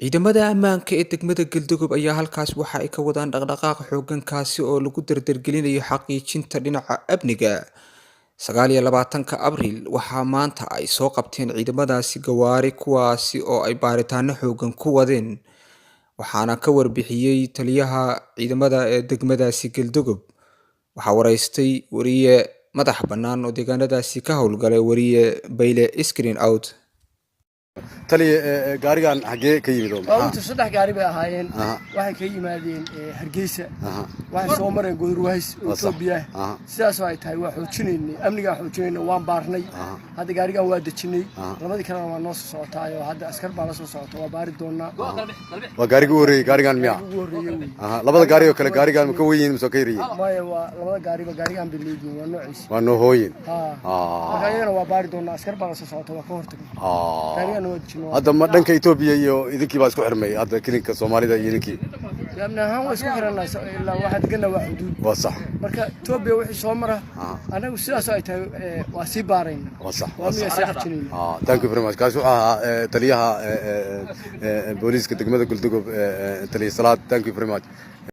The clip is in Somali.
Ciidamada ammaanka ee degmada Galdogob ayaa halkaas waxa ay ka wadaan dhaqdhaqaaq xooggan, kaasi oo lagu dardargelinayo xaqiijinta dhinaca amniga. 29-ka Abriil waxaa maanta ay soo qabteen ciidamadaasi gawaari, kuwaasi oo ay baaritaano xooggan ku wadeen, waxaana ka warbixiyey taliyaha ciidamada ee degmadaasi Galdogob. Waxaa wareystay wariye madax bannaan oo deegaanadaasi ka howlgalay, wariye Bayle Screen Out. Taliya, gaarigan xaggee ka yimid oo maxaa? Baabuurta saddex gaari bay ahaayeen. Waxay ka yimaadeen Hargeysa. Waxay soo mareen Godurwahays oo Waa sax. Etoobiya. Sidaasoo ay tahay, waa xoojinaynay amnigaan, xoojinaynay, waan baarnay. Hadda gaarigan waa dejinay. Labadii kalena waa noo soo socotaayoo hadda askar baa la soo socota, waa baari doonaa. Waa gaarigii u horreeyey gaarigan miya? Gaarigii ugu horreeyey wey. Labada gaari oo kale gaarigan ma ka weyn yihiin mise waa ka yar yihiin? Maya, waa labada gaariba gaarigan bay leeyihiin, waa noociisa. Waa noohooyin. Ha. Marka iyagana waa baari doonaa, askar baa la soo socota, waa ka hortagnay. Gaarigana waa dejinay. Hadda ma dhanka Etoobiya iyo idinkii baa isku xirmay hadda, kilinka Soomaalida iyo idinkii? Amni ahaan waa isku xiranaa, ilaa waxaa deganna waa xuduud. Waa sax. Marka Etoobiya wixii soo mara, anagu sidaasoo ay tahay waa sii baarayna. Waa sax. Waa amniga sii xajinayna. Thank you very much. Kaasi wuxuu ahaa taliyaha booliiska degmada Galdogob, taliya Salaad. Thank you very much.